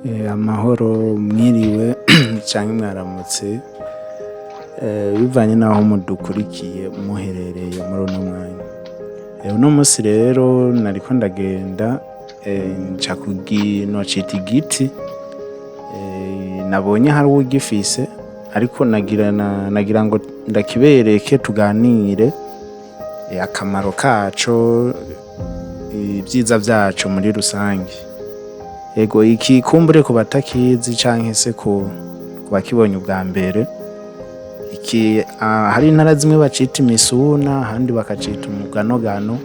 Amahoro, mwiriwe canke mwaramutse, bivanye n'aho mudukurikiye muherereye muri uno mwanya. Uno musi rero nariko ndagenda, nca nocita igiti nabonye hari uwugifise, ariko nagira ngo ndakibereke tuganire akamaro kaco, ivyiza vyaco muri rusangi. Ego, iki kumbure ku batakizi canke se ku bakibonye ubwa mbere, iki hari intara zimwe bacita imisuna, ahandi bakacita umuganogano,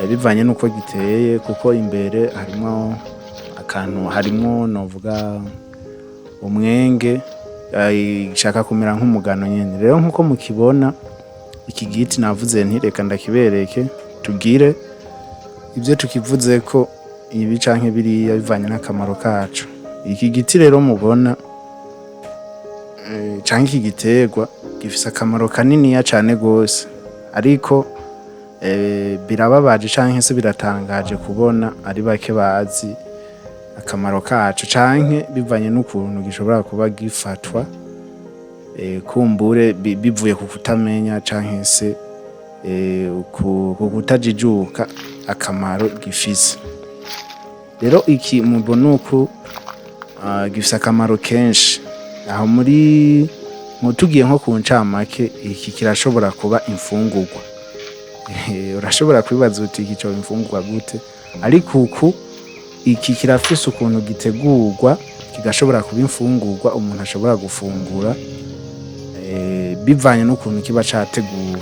bivanye nuko giteye, kuko imbere harimwo akantu, harimwo novuga umwenge, ishaka kumera nk'umugano nyene. Rero nkuko mukibona iki giti, navuze nti reka ndakibereke tugire ivyo tukivuzeko, ibi canke biriya, bivanye n'akamaro kaco. Iki giti rero mubona canke iki giterwa gifise akamaro kaniniya cane gose, ariko birababaje canke se biratangaje kubona ari bake bazi akamaro kaco, canke bivanye n'ukuntu gishobora kuba gifatwa, kumbure bivuye ku kutamenya canke se ku kutajijuka akamaro gifise. Rero iki mubona uku gifise akamaro kenshi. Aho muri tugiye nko ku ncamake, iki kirashobora kuba imfungurwa. Urashobora kwibaza uti iki coba imfungurwa gute? Ariko uku iki kirafise ukuntu gitegurwa kigashobora kuba imfungurwa umuntu ashobora gufungura, bivanye n'ukuntu kiba categuwe.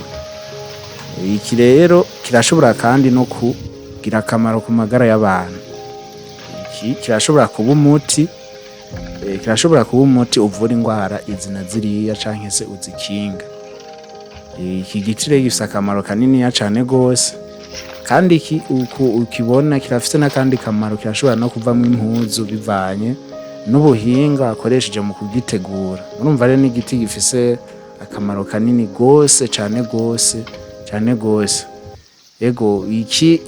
Iki rero kirashobora kandi no kugira akamaro ku magara y'abantu. Iki kirashobora kuba umuti, kirashobora kuba umuti uvura ingwara izi na ziriya canke se uzikinga. Iki giti rero gifise akamaro kaniniya cane gose, kandi iki uku ukibona kirafise n'akandi kamaro: kirashobora no kuvamwo impuzu bivanye n'ubuhinga wakoresheje mu kugitegura. Murumva rero n'igiti gifise akamaro kanini gose, cane gose, cane gose. Ego, iki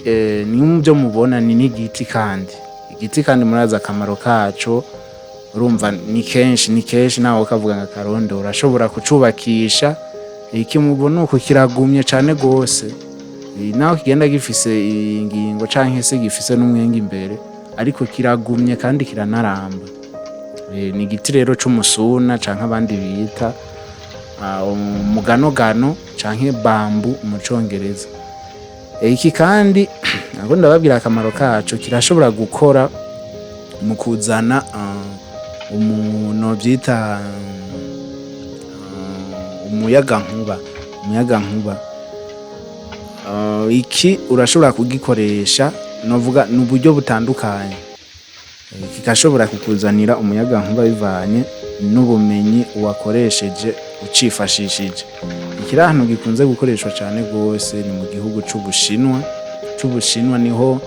ni muvyo mubona ni n'igiti kandi. Igiti kandi murazi akamaro kaco, urumva ni kenshi, ni kenshi, nawe ukavuga ngo akarondora. Urashobora kucubakisha. Iki mubona uku kiragumye cane gose, naho kigenda gifise ingingo canke se gifise n'umwenge imbere, ariko kiragumye kandi kiranaramba. Ni igiti rero c'umusuna canke abandi bita umuganogano canke bamboo mu congereza. Iki kandi nako ndababwira akamaro kaco: kirashobora gukora mu kuzana novyita umuyagankuba. Umuyagankuba, iki urashobora kugikoresha, novuga ni uburyo butandukanye, kigashobora kukuzanira umuyagankuba bivanye n'ubumenyi wakoresheje ucifashishije. Ikiri ahantu gikunze gukoreshwa cane gose ni mu gihugu c'Ubushinwa. C'Ubushinwa niho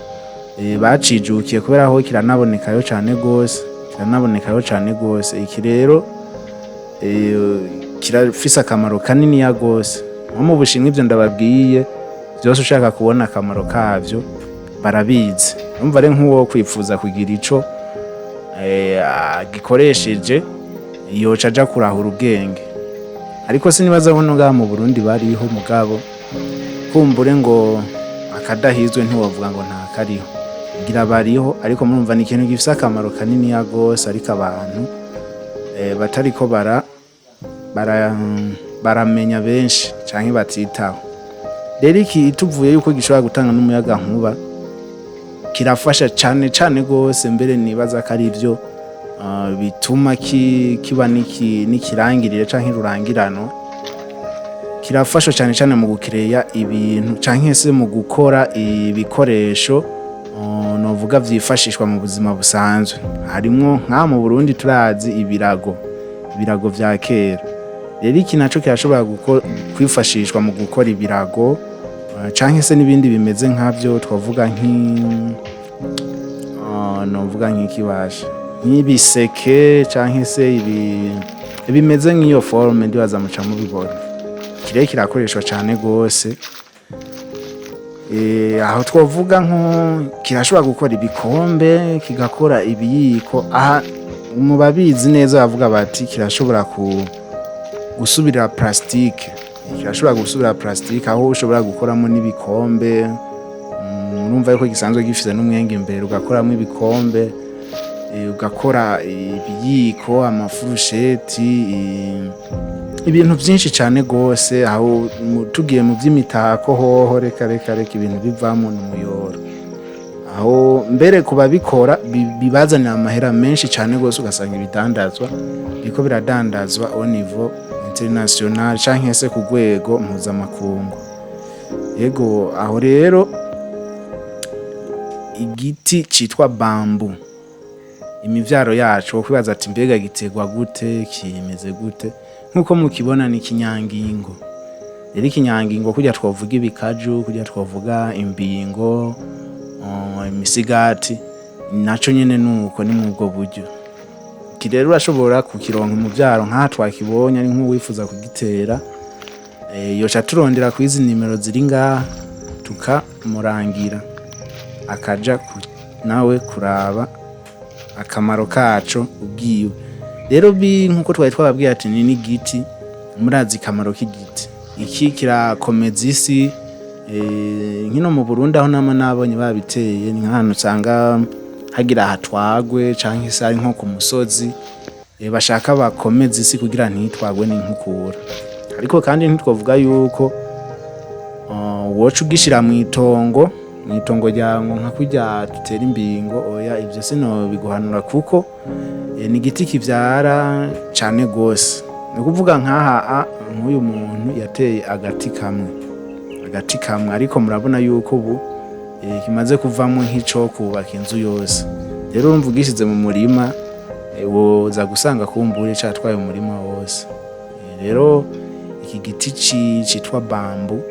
bacijukiye, kubera aho kiranabonekayo cane gose, kiranabonekayo cane gose. Iki rero kirafise akamaro kaniniya gose nko mu Bushinwa. Ivyo ndababwiye vyose, ushaka kubona akamaro kavyo barabizi. Urumva rero nk'uwo kwipfuza kugira ico agikoresheje, yoca aja kurahura ubwenge. Ariko sinibaza ko no ngaha mu Burundi bariho, mugabo kumbure ngo akadahizwe ntiwovuga ngo ntakariho, ngira bariho. Ariko murumva ni ikintu gifise akamaro kaniniya gose, ariko abantu batariko bara bara baramenya benshi canke batitaho. Rero iki, tuvuye yuko gishobora gutanga n'umuyaga nkuba, kirafasha cane cane gose. Mbere nibaza ko ari ivyo bituma kiba n'ikirangirire canke rurangirano. Kirafasha cane cane mu gukireya ibintu canke se mu gukora ibikoresho, novuga vyifashishwa mu buzima busanzwe. Harimwo nka mu Burundi turazi ibirago, ibirago vya kera. Rero iki naco kirashobora kwifashishwa mu gukora ibirago, canke se n'ibindi bimeze nkavyo. Twavuga novuga nk'ikibasha nk'ibiseke canke se ibi bimeze nk'iyo forme, ndibaza muca mubibona. Iki rero kirakoreshwa cane gose. Aho twovuga nko kirashobora gukora ibikombe, kigakora ibiyiko. Aha mu babizi neza bavuga bati kirashobora gusubira plastique, kirashobora gusubira plastique, aho ushobora gukoramo n'ibikombe. Urumva yuko gisanzwe gifise n'umwenge imbere, ugakoramo ibikombe, ugakora ibiyiko, amafurusheti, ibintu vyinshi cane gose. Aho tugiye mu vy'imitako hoho, reka reka reka, ibintu bivamo n'umuyoro. Aho mbere ku babikora bibazanira amahera menshi cane gose, ugasanga ibidandazwa biriko biradandazwa au niveau international canke se ku rwego mpuzamakungu. Ego, aho rero igiti citwa bambou, imivyaro yaco, wokwibaza ati mbega giterwa gute, kimeze gute? Nkuko mukibona ni ikinyangingo. Rero ikinyangingo, kurya twovuga ibikaju, kurya twovuga imbingo, imisigati, naco nyene nuko ni mwubwo buryo. Iki rero urashobora kukironka umuvyaro nkaha twakibonye, ari nk'uwifuza kugitera, yoca turondera kwizi nimero ziri ngaha, tukamurangira akaja nawe kuraba akamaro kaco ubwiwe. Rero nkuko twari twababwiye ati ni n'igiti, murazi akamaro k'igiti. Iki kirakomeza isi. Nkino mu Burundi aho nama nabonye babiteye, ni nk'ahantu usanga hagira hatwagwe canke se ari nko ku musozi, bashaka bakomeze isi kugira ntitwagwe n'inkukura. Ariko kandi ntitwovuga yuko woca ugishira mw'itongo ryawe ngo nka kurya dutera imbingo. Oya, ivyo sinobiguhanura, kuko ni igiti kivyara cane gose. Ni ukuvuga nkaha nk'uyu muntu yateye agati kamwe, agati kamwe, ariko murabona yuko ubu kimaze kuvamwo nk'ico kubaka inzu yose. Rero urumva ugishize mu murima, woza gusanga kumbure catwaye umurima wose. Rero iki giti citwa bambou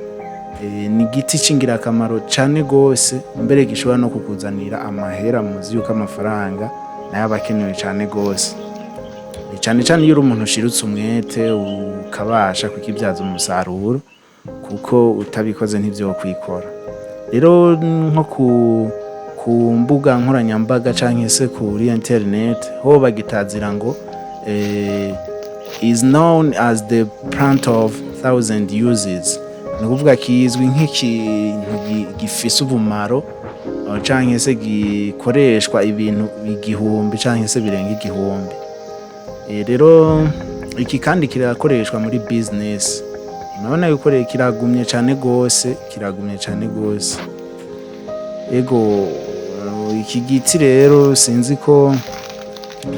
ni igiti c'ingirakamaro cane gose, mbere gishobora no kukuzanira amahera. Muzi yuko amafaranga nayo aba akenewe cane gose, cane cane iyo uri umuntu ushirutse umwete ukabasha kukibyaza umusaruro, kuko utabikoze ntivyokwikora. Rero nko ku mbuga nkoranyambaga canke se kuri internet ho bagitazira ngo is known as the plant of thousand uses, ni ukuvuga kizwi nk'ikintu gifise ubumaro canke se gikoreshwa ibintu igihumbi canke se birenga igihumbi. Rero iki kandi kirakoreshwa muri business. Murabona yuko rero kiragumye cane gose, kiragumye cane gose. Ego, iki giti rero sinzi ko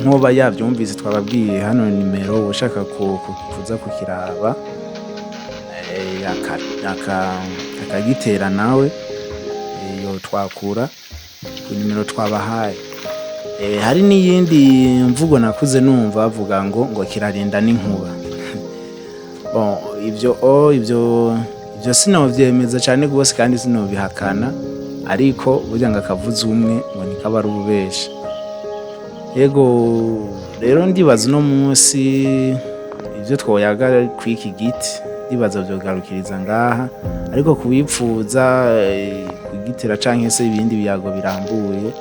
nkoba yavyumvise, twababwiye hano nimero, ushaka kuza kukiraba, akagitera nawe, yotwakura ku nimero twabahaye. Hari n'iyindi mvugo nakuze numva bavuga ngo kirarinda n'inkuba. Bon, ivyo sinovyemeza cane gose kandi sinobihakana, ariko burya ngo akavuze umwe ngo ntikaba ari ububeshi. Ego, rero ndibaza uno munsi ivyo twoyaga kw'iki giti ndibaza vyogarukiriza ngaha, ariko kubipfuza kugitera canke se ibindi biyago birambuye,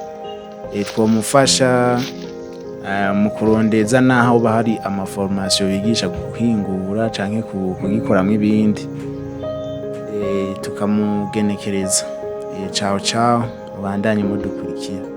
twomufasha mu kurondeza n'aho hoba hari ama formation bigisha guhingura canke kugikoramwo ibindi, tukamugenekereza. Ciao ciao, mubandanye mudukurikira.